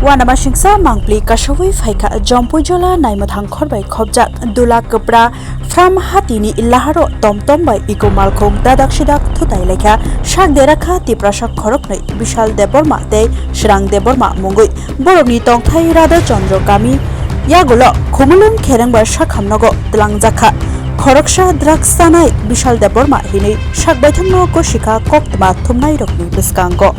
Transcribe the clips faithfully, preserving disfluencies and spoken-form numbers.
Uanamasingcha mangpli kasaui phaikha Jompuijola naimwthang khorbai khopjak Dula Kwpra Farm hatini laharo tomtom bai iko malkhung dadak sidak thutai laikha. Sak derakha Tiprasa khoroknwi Bishal Debbarma tei Srang Debbarma mungwi. Borokni tongthai Radha Chandra kami yagulo Khumulwng Kherengbar sakhamnogo twlangjakha. Khoroksa drugs chanai Bishal Debbarma hinwi sak baithangno gosikha koktwma thumnairokni bwskango.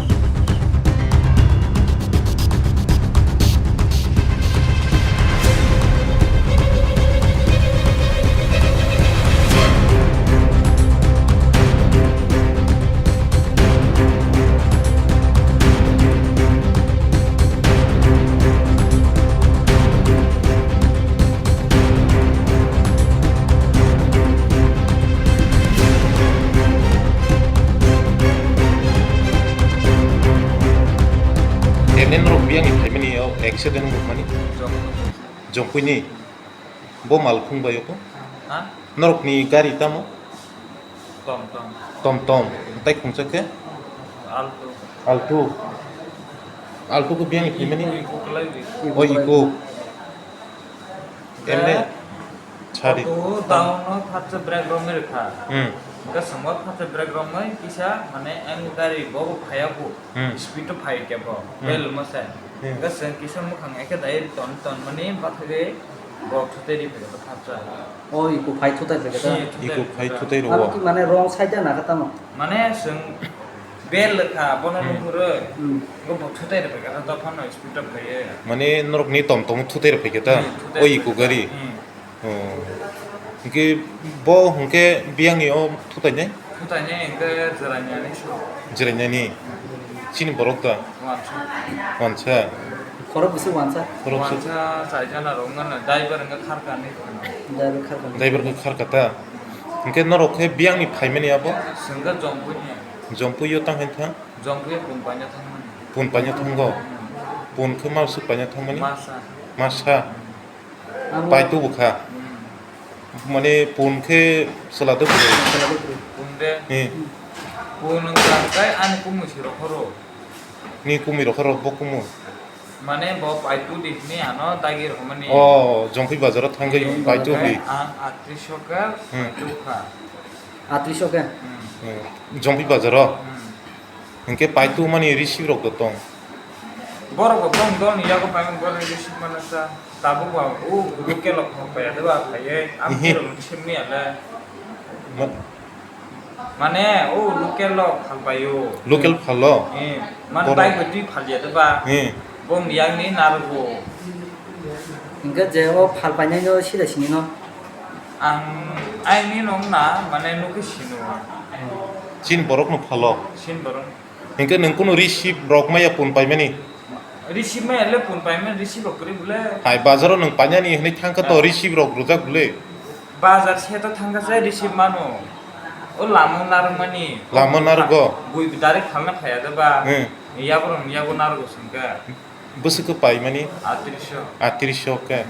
Ene norok biyangni phaimani o accident wngmani? Jompuini. Bo malkhung bai o. Ha? Norokni gari tamo? Tom tom. Tom tom. Tai khungsa khe? Alto. Alto. Alto ko biyangni phaimani? Iko, iko kwlai di. O iko. Emne. Sadi. Auto down no phatsa brake romwi rwkha. Hmm. Hwnkhe swngo phatsa brake romwi kisa mane ang gari bo bo phaiya bo. Hmm. Speed o phai khe bo. Hmm. Bel masa. Hmm. Hwnkhe swng kisa mukhang ekhe dai ton ton mani bathagwi bo thutai ri phai khe phatsa. O iko phai thutai phai khe ta? Hmm, thutai iko phai thutai. Thutai ro. Abo ki mane wrong side na kha tamo? Mane swng bel kha bono. Hmm. Nuhurwi. Hmm. Bo bo thutai ri phai khe ta dophano speed o phaiwi. Mane norok ni tom tom thutai ri phai khe ta? Hmm, thutai ri phai khe ta. O iko gari. Hmm. Oh. Hwnkhe bo hwnkhe biyangni o thutainai? Thutainai hwnkhe jwrainani so. Jwrainani? Chini borok da? Wansa. Wansa? Khorok bwswk wansa? Khorok bwswk. Wansa chaijana rok wngkha na, driver wngkha kharkani. Driver kharkani. Driver wngkha kharka ta? Hwnkhe norok khe biyangni phaimani abo? Swngkha Jompuini. Jompuio tang hai thang? Jompuio pun paina thangmani. Pun paina thango? Hmm. Pun khe ma swk paina thangmani? Masa. Masa? Amo paitu bwkha. Hmm. Mane pun khe chwla de bwrwi. Chwla de bwrwi. Pun de. Hmm. Pun wngkha kai ani kumui si rohoro. Ni kumui rohoro bo kumui. Mane bo paitu di hini ano dagi rohmani. O, Jompi bazaro thangwi. Hmm. Paitu di. Ang atris o khe. Hmm. Paitu kha. Atris o khe? Hmm. Hmm. Jompi bazaro. Hmm. Hwnkhe paitu mani receive rok do tong. Borok bo tong tong yago paimani borok receive mano sa. Tabuk ba o local rok phai ya de ba phaiye. Am. Ehe. Khe rok receive ni ale. Ma- Mane o local rok phal pai o. Local phalo? Eh, man borok bike bo twi phal ya de ba. Eh. Bong yang ni narugo. Hingke je o phal painai no sida sini no. Ang, ang ni nong na, mane nukhe sino. Chini borok no phalo. Chini borok. Hingke nwng kunu receive rok maya pun paimani? Receive maya le pun paimani, receive rok kwrwi bole. Hai bazaro nwng painani hinwi thangkha to. Ah. Receive rok rwjak bole. Bazar se to thangkha se receive mano. O lama narwkmani. Lama narwgo. Bui direct phalna phaiya de ba. Hmm. Yaborok yago narwgo sengkha. Bwswk khe paimani? Atris o. Atris o khe.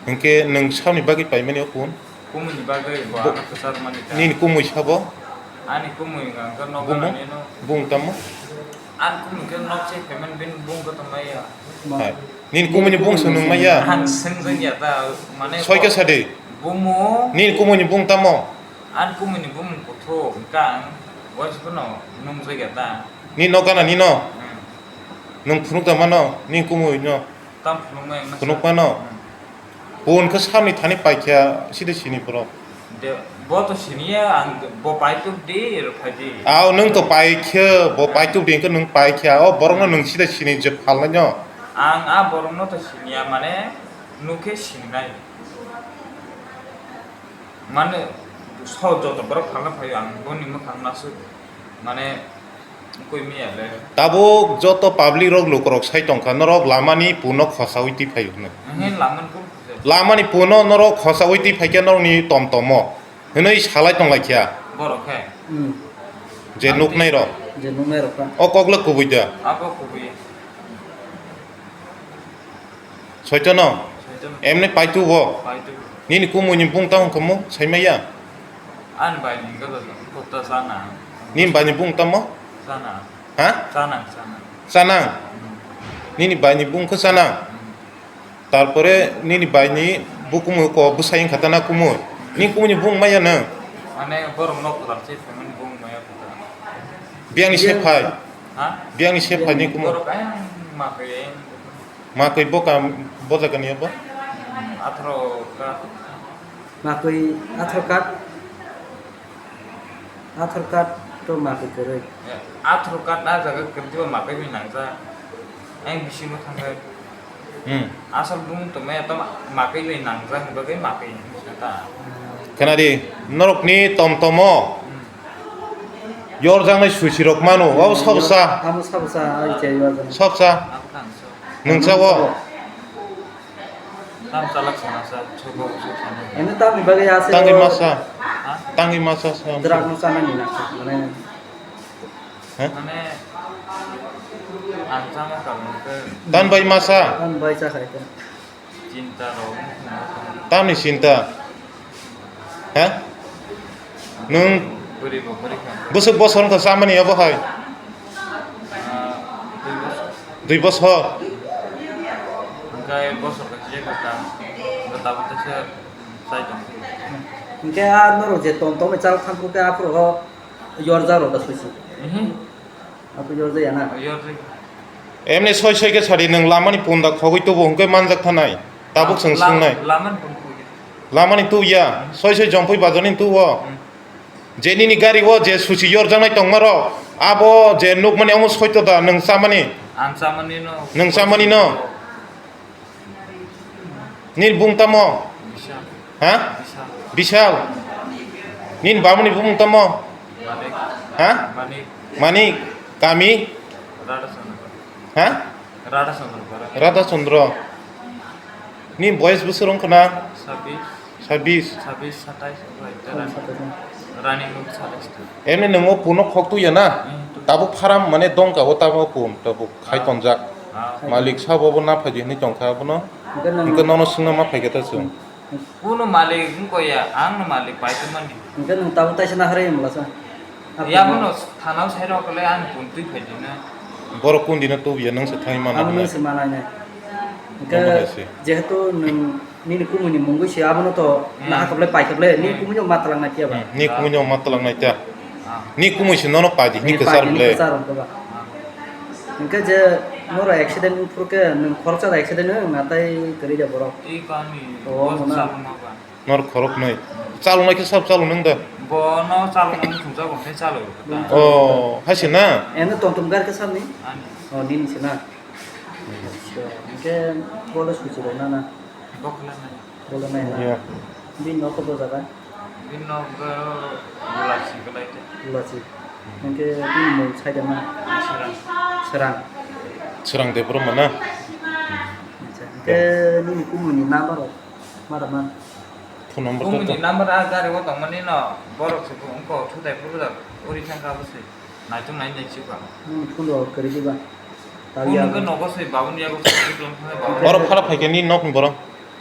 Hinkhe nwng saboni bagwi paimani o phone? Kumui ni bagwi bo. Bo ano kwchar mani ta. Nini kumui sabo? Ani kumui hwnkha khe nogo. Bumung? Nani no. Bung tamo? Ani kumui khe nok se payment bini bung khe tong maya. Hai. Nini kumui ni bung se nwng maya? Ang swngjak ya ta, mane. Soi khe sadi. Bumu. Nini kumui ni bung tamo? Ani kumui ni bumung kuthuk hwnkha ang, waisa phano nungjak ya ta. Nini nok gana nini no? Hmm. Nwng phunuk da mano, nini kumui no? Tam phunuk mai wngna. Phunuk sa. Mano? Hmm. Bo wngkha samni thani paikha, side sini borok. De, bo to siniya, ang bo paituk di, rw phai di. Aw, nwng to paikha, bo paituk di, wngkha nwng paikha. O borok no nwng side sini je phalnai no. Ang a borok no to siniya, mane, nukhe sininai. Mane, so joto borok phalna phaio, ang boni mwkhang nasuk, mane, wngkoi miya le. Tabuk joto public rok, lukurok sai tongkha, norok lamani puno khosaui twi phaio hwnwi. Nangni lamani puno khosa. Lamani puno norok khosaui twi phaikhe norokni tom tomo hwnwi salai tonglaikha. Borok khe? Hmm. Je nuknai rok. Je nuknai rok kha. O kok le kubui da. Abo kubui. Soitono? Soitono. Emni paitu bo? Paitu. Nini kumui ni bung tamo kamo saimaya? Ani bai ni gado kota sana. Nini bai ni bung tamo? Sana. Ha? Sana, sana. Sana? Hmm. Nini baini bung khe chana. Tarpore nini baini bukumu ko bwsai wngkha ta na kumui. Ni kumui ni bung maya nang. Mane borok nok kwtal se phaimani bung maya kwtal. Biyangni se phai. Ha? Biyangni se phai ni kumui. Borok ayang ma khe. Ma khe bo kam bo jaga ni bo? Atharo ka. Ma khe atharo ka. Athar card to makoi kwrwi. Athar card na jaga kwrwi ba makoi bai nangjak. Ang bisingo thangkhe. Hmm. Asal bumung tongmaya to makoi bai nangjak hwnba khe makoi hinwi sa ta. Khwnadi, norokni tom tomo. Hmm. Yorjaknai suchi rok mano, wabo sabsa. Amo sabsa, ai chai yorjaknai. Sabsa. Abo tang so. Nwng sao? Tam chalak sana sa, chobo, chobo sana. Ini tam bagwi ase. Tangwi masa. Ha? Tangwi masa sa. Drug no sana ni na, mane. Ha? Mane, ang sama kamu ke. Tan bai masa. Tan bai sa khai ta. Cinta ro. Tamni cinta. Ha? Nwng bwrwi bo bwrwi kha. Bwswk bosor wngkha chamani obo hai? Ah, dui bosor. Dui bosor. Hwnkhe bosor kaisa je kwtal. Hwnkhe tabuk teisa chai tong. Hwnkhe a norok je tom tom chal thang khe aphuru ho yorjak rok da susi. Mhm. Apo yorjaya na? Yorjaya. Emni soi soi khe sadi nwng lamani punda khogwi tubu hwnkhe manjak thanai. Tabuk chwng la-, swngnai. Lamani punda khogwi. Lamani tu ya, soi soi Jompui bazarni tu o. Hmm. Je nini gari o je suchi yorjaknai tongma rok, abo je nukmani omo soito da nwng chamani? Ang chamani no. Nwng chamani no? Nini bung tamo? Bishal. Ha? Bishal. Bishal. Nini babuni bung tamo? Manik. Ha? Manik. Manik. Kami? Radha Chandra. Ha? Radha Chandra. Radha Chandra. Nini boyes bwswk wngkha na? Sabis. Sabis. Sabis, satais, obo ekta running. Running mate satais ta. Emni nwng o puno khok tuya na? Hmm, tu. Tabuk pharam mane dongka o tabuk pun, tabuk khai tonjak. Ah. Malik sabo bo na phaidi hinwi tongkha abono. Hwnkhe nwng hwnkhe nono swngna ma phaikha ta chwng. Kuno malik wngkha ya, ang no malik pai tongmani. Hwnkhe nwng tabuk taisa naharwi mlasa. Yabono thanao sairok le ang kuntwi phaidi na. Borok kundino tubuya nwng se thangwi manna. Abo nwng se manai nai. Hwnkhe jehetu nwng Nini kumui ni mungwi se abono to hmm. Naha khablai pai khablai, nini hmm. Kumui no ma twlang nai tiya ba? Hmm. Ni kumui no ma twlang nai tiya. Ah. Ni kumui se nono pai di, ni kwchar ble. Kwchar wngkha ba. Ah. Hwnkhe je noro accident wngphuru khe nwng khoroksa da accident wng na tai kwrwi da borok? Ei kami. Oh, boss na. Chalokma ba. Nor khorok nai. Chalok nai khe sab chalok nang da? Bo no chalok nang thumsa bo khe chalok. Oh, hai se na? Eno tom tom gar khe sab ni? Ani. Oh, nini se na? Hmm. Hwnkhe bolo suchi rok na na? Bokla nai. Bolo nai na. Yeah. Bini nok bo jaga? Bini nok bo Gulachi belai te. Gulachi. Hwnkhe bini mung sai da ma? Serang. Serang. Serang Debbarma na? Acha. Hwnkhe nini kumui ni number rok ma da ma? Phone number to. Kumui ni number a gari o tongmani no borok se wngkha thutai phuru da uri thangkha bo se. Naitung nai nai chiba. Hmm, phone rok kwrwi diba? Phone hwnkhe nogo se babuni yago se problem thangkha babuni. Oro phara phaikhe ni nokni borok?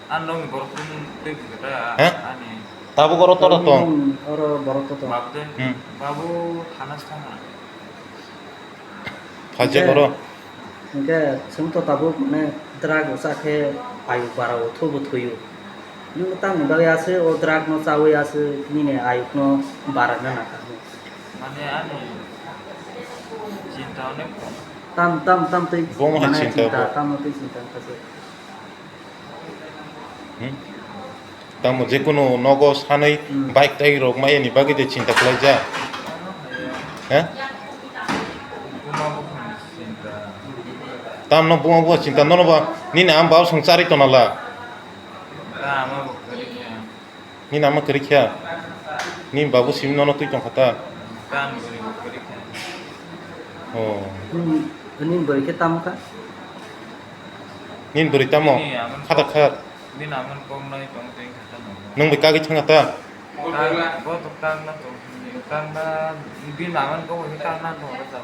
Ang nokni borok phone tei phikha da. He? Ani. Tabuk oro tora tong? Oro borok to tong. Babu de. Hmm. Babu thana se thangkha. Phaijak oro. Hwnkhe chwng to tabuk mane drug rok cha khe ayuk bara o thubo thwi o. Nwng tamni bagwi aswk o drug no chawi aswk nini ayuk no bara na nang kha. Mane ani chinta onek kom. Tam, tam, tam twi bo ma mane chinta, chinta bo. Tam twi chinta wngkha se. Hmm? Tamo jekunu nogo sanwi hmm. Bike tai rok maya ni bagwi de chinta khlaijak. He? Tam no buma buma chinta nono ba nini ang bau song chari tona la. Nini ama kwrwi kha? Nini babu simi nono twi tongkha ta? Tamo bwrwi bo kwrwi kha. Oh. Nini, nini bwrwi khe tamo kha? Nini bwrwi tamo? Nini amon khadak kha? Bini amon kok nai tong twi kha tamo. Nwng bai kagwi thangkha ta? Ka-, bo to kagna tong, kagna, bini amon kok bai kagna tong kha ta.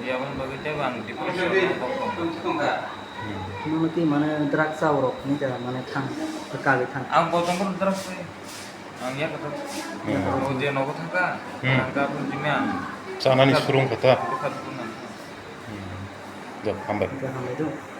Yaboni bagwi teibo ang depression o tong tong. Hmm. Nono twi mane drug chawi rok hinwi khe mane thang, kagwi thang. Ang bo tongkha drug chawi. Ang yak kha. Hmm. O je nogo thangkha, hmm. Thangkha aboni simi ang. Chanani surung kha ta. Bwkha dukhu nang. Hmm. Hambai. Hambai do.